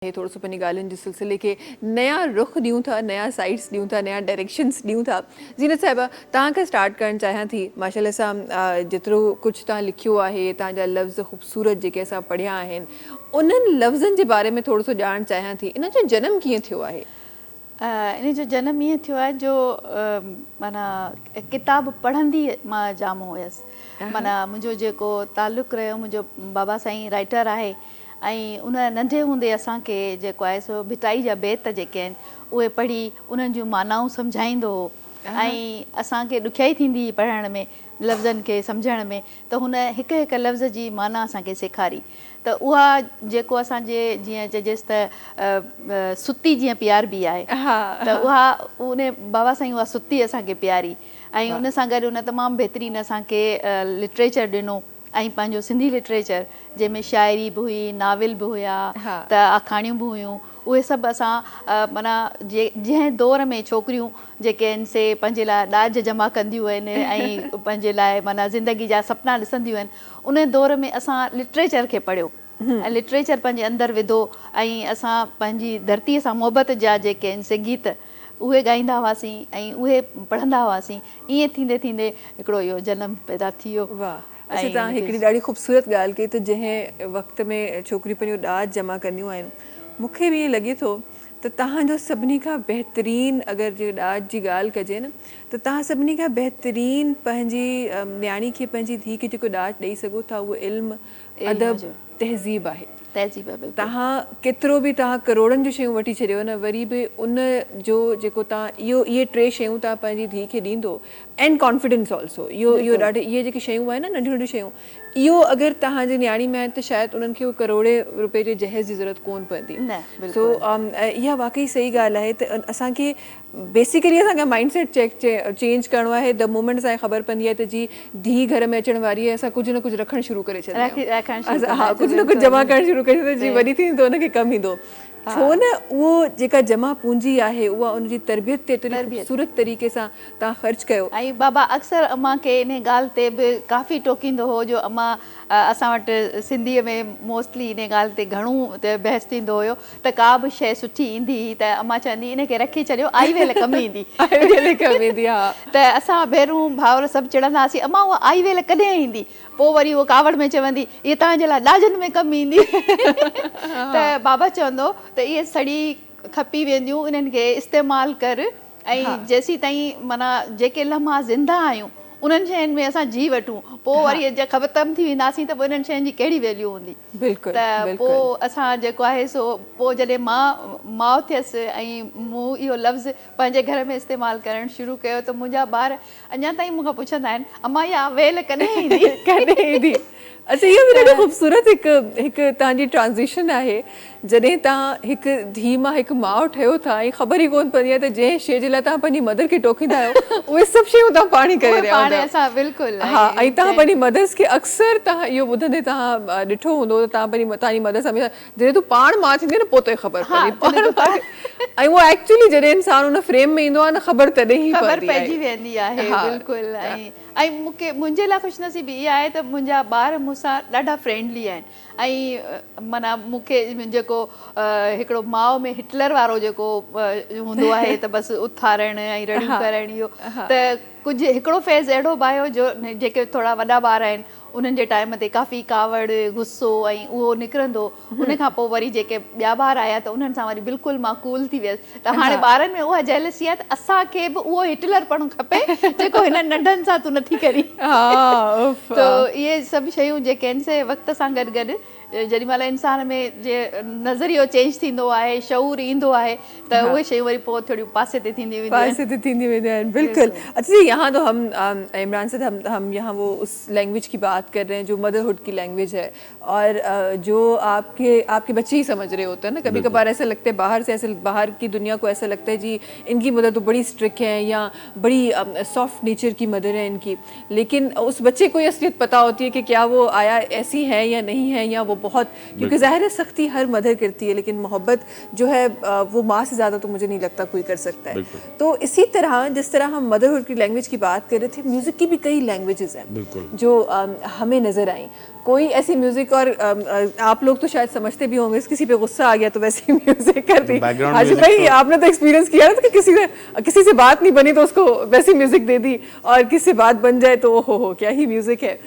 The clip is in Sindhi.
آهي ٿورو سو پنهنجي ڳالهين جي سلسلي کي نيا رخ ڏيون ٿا نيا سائيڊس ڏيون ٿا نيا ڊائريڪشنس ڏيون ٿا زينت صاحبه توهان کان اسٽارٽ ڪرڻ چاهيان ٿي ماشاء الله سان جيترو ڪجهه توهان لکيو آهي توهان جا لفظ خوبصورت جيڪي اسان پڙهيا آهن انهن لفظن جي باري ۾ ٿورو سو ڄاڻڻ چاهيان ٿي انهن جو جنم ڪيئن ٿيو آهي؟ ان جو جنم ائين ٿيو آهي جو معنيٰ ڪتاب پڙهندي مان جام هيس معنيٰ منهنجو جيڪو تعلق رهيو منهنجو بابا سائين رائٽر آهي ۽ ان ننڍي هوندي اسان کي جيڪو آهي سو ڀٽائي جا بيت جيڪي آهن اهي پڙهي انهن جون معنائون سمجهائيندو هو ۽ اسان کي ڏکيائي ٿيندي هئي پڙهڻ ۾ لفظن کي سمجهڻ ۾ ته هن هڪ هڪ لفظ جي معنيٰ اسان کي سيکاري ته اها جيڪو اسان جي جيئن چئجيس ته ستي جيئن پياربي آهي ته اها ان بابا سائين اها ستي اسان کي پياري ۽ ان سان گڏ ان تمام بهترين اسان کي لٽريچر ڏنو. ۽ پنهنجو سنڌي لٽريچر جنهن ۾ شاعري به هئي، ناول به هيا ته آکاڻيون به هيون، اهي سڀ اسان معنيٰ جنهن دور ۾ ڇوڪريون جيڪي آهن سي پنهنجي لاء ڏاج جمع ڪنديون آهن ۽ پنهنجي لاء معنيٰ زندگي جا سپنا ڏسنديون آهن، ان دور ۾ اسان لٽريچر کي پڙهيو ۽ لٽريچر پنهنجي اندر وڌو ۽ اسان پنهنجي ڌرتيء سان محبت جا جيڪي آهن سي گيت اهي ڳائيندا هئاسين ۽ اهي پڙهندا هئاسين، ائين ٿيندي ٿيندي هڪڙو اهو جنم پيدا ٿي ويو. واھ اڇا توهان هڪڙي ڏاڍي خوبصورت ڳالهه ڪئي ته جنهن وقت ۾ ڇوڪريون پنهنجو ڏاج جمع ڪنديون آهن مون کي به ائين لڳي ٿو ته توهان جو سڀني کان بهترين اگر جي ڏاج جي ڳالهه ڪجي نه ته توهان سڀني کان بهترين پنهنجي نياڻي کي پنهنجي ڌيء کي جيڪو ڏاج ڏئي سگهو ٿا اهو علم ادب تهذيب آهي. تهذيب آهي بلڪل. توهان ڪيترو به توهان ڪروڙن جون شيون وٺي ڇڏيو نه وري به ان جو جيڪو توهان اهو اهي ٽي شيون توهان پنهنجي ڌيء کي ڏيندو اينڊ ڪانفيڊنس آلسو اهو اهو ڏاڍي اهي جيڪي شيون آهن نه ننڍيون ننڍيون شيون اهو اگر توهان جي نياڻي ۾ آهن ته شايد انهن کي ڪروڙين روپين جي جهيز جي ضرورت ڪون پوندي سو اها واقعي صحيح ڳالهه آهي ته اسان کي بيسيڪلي اسان کي مائنڊ سيٽ چينج ڪرڻو آهي the moment اسان کي خبر پوندي آهي ته جي ڌيء گهر ۾ اچڻ واري آهي اسان ڪجهه نه ڪجهه رکڻ شروع ڪري ڇڏندا آهيون ها ڪجهه نه ڪجهه جمع ڪرڻ شروع ڪري ڇڏندا آهيون جي وڏي ٿيندي ته ان کي ڪم ايندو ڇو نه اهو جيڪا جمع پونجي آهي اها ان جي تربيت تي ايتري خوبصورت طريقي سان توهان خرچ ڪيو. ۽ بابا اڪثر امان کي انهي ڳالهه تي به ڪافي ٽوڪيندو هو جو امان اسان وٽ سنڌيء ۾ موسٽلي انهي ڳالهه تي گهڻو بحث ٿيندو هيو ته ڪا به شيء سٺي ايندي هئي ته امان چوندي هئي ان کي رکي ڇڏيو آئي ويل ڪم ايندي. آئي ويل ڪم ايندي ها. ته اسان ڀينرون ڀائر سڀ چڙندا هئاسين امان اها آئي ويل ڪڏهن ايندي؟ پوء وري هوء ڪاوڙ ۾ چوندي اها توهان جي لاء ڏاجن ۾ ڪم ايندي. ته بابا چوندو ته اهي سڙي کپي وينديون انهن کي استعمال ڪر ۽ جيسيتائين معنيٰ جيڪي لمحا زنده آهيون انهن شين ۾ اسان جي وٺون پوء وري جي ختم ٿي وينداسين ته پوء انهن شين جي ڪهڙي ويليو هوندي ته پوء اسان جيڪو آهي سو پوء جڏهن مان ماء ٿيس ۽ مون اهو لفظ پنهنجي گهر ۾ استعمال ڪرڻ شروع ڪيو ته منهنجا ٻار اڃا تائين مون کان پڇندا آهن امان اها ويل ڪڏهن ايندي؟ ڪڏهن ايندي؟ اڇا اهو به ڏاڍو خوبصورت هڪ هڪ توهان جي ٽرانزيشن آهي جڏهن توهان هڪ ڌيء مان هڪ ماء ٺهيو ٿا ۽ خبر ئي ڪونه پوندي آهي ته جنهن شيء جي لاء توهان پنهنجي مدر کي ٽوڪيندا آهيو اهي سڀ شيون توهان پاڻ ئي ڪري رهيا هوندا آهيو بلڪل ها ۽ توهان پنهنجي مدرس کي اڪثر توهان اهو ٻڌندي توهان ڏٺو هوندو ته توهان پنهنجي توهان جي مدرس هميشه جڏهن تون پاڻ ماء ٿيندين نه پوء توکي خبر پوندي پاڻ ماء ۽ اهو ايڪچولي جڏهن انسان ان فريم ۾ ايندو آهي نه خبر تڏهن ئي خبر پئجي ويندي آهي بلڪل ۽ ۽ مون کي منهنجي لاء خوش نصيبي اها آهي ته منهنجا ٻار مون سان ڏاڍا فرينڊلي آهن ۽ معنيٰ مون کي جيڪو هڪڙو ماء ۾ هٽلر وارو جيڪو هوندو آهي ته بس اٿارڻ ۽ رڙيون ڪرڻ اهو ته ڪجهه هڪڙو فيز اهڙو به آيو جو جيڪي ٿورا وڏا ٻار آهن انهن جي ٽائيم تي ڪافي ڪاوڙ، غصو ۽ اهو نڪرندو هو. ان کان پوء وري جيڪي ٻيا ٻار آيا ته انهن سان وري بلڪل مان ڪول ٿي ويس ته هاڻي ٻارن ۾ اها جيلسي آهي ته اسان کي به اهو هٽلر پڻو کپي جيڪو هنن ننڍن سان تون نٿي ڪرين. ته اهي سڀ شيون جيڪي آهن سي وقت سان گڏ گڏ جيڏي مهل انسان ۾ جي نظريو چينج ٿيندو آهي، شعور ايندو آهي ته اهي شيون وري پوء ٿوريون پاسي تي ٿينديون وينديون آهن. پاسي تي ٿينديون وينديون آهن بلڪل. اڇا جي يهان تو هم عمران صاحب هم هم يهان وو اس لينگويج ڪي بات ڪر رهي هين جو مدر هوڊ ڪي لينگويج هي اور جو آپ ڪي آپ ڪي بچي هي سمجھ رهي هوتي هين نه ڪڀي ڪڀار ايسا لگتا هي باهر سي ايسا باهر ڪي دنيا ڪو ايسا لگتا هي جي ان ڪي مدر تو بڙي اسٽرڪ هين يا بڙي سافٽ نيچر ڪي مدر هي ان ڪي ليڪن اس بچي ڪو هي اصليت پتا هوتي هي ڪي ڪيا وو آيا ايسي هين يا نهين هين يا وو बहुत, क्योंकि ज़ाहिर है सख्ती हर मदर करती है, लेकिन मोहब्बत जो है वो माँ से ज़्यादा तो मुझे नहीं लगता कोई कर सकता है। तो इसी तरह, जिस तरह हम मदरहुड की लैंग्वेज की बात कर रहे थे, म्यूज़िक की भी कई लैंग्वेजेस हैं जो हमें नज़र आई। कोई ऐसी म्यूज़िक और आप लोग तो शायद समझते भी होंगे, किसी पे गुस्सा आ गया तो वैसी म्यूज़िक कर दी। Background हाजी music भाई, आपने तो एक्सपीरियंस किया ना कि किसी से बात नहीं बनी तो उसको वैसी म्यूज़िक दे दी और किसी से बात बन जाए तो हो क्या ही म्यूज़िक है।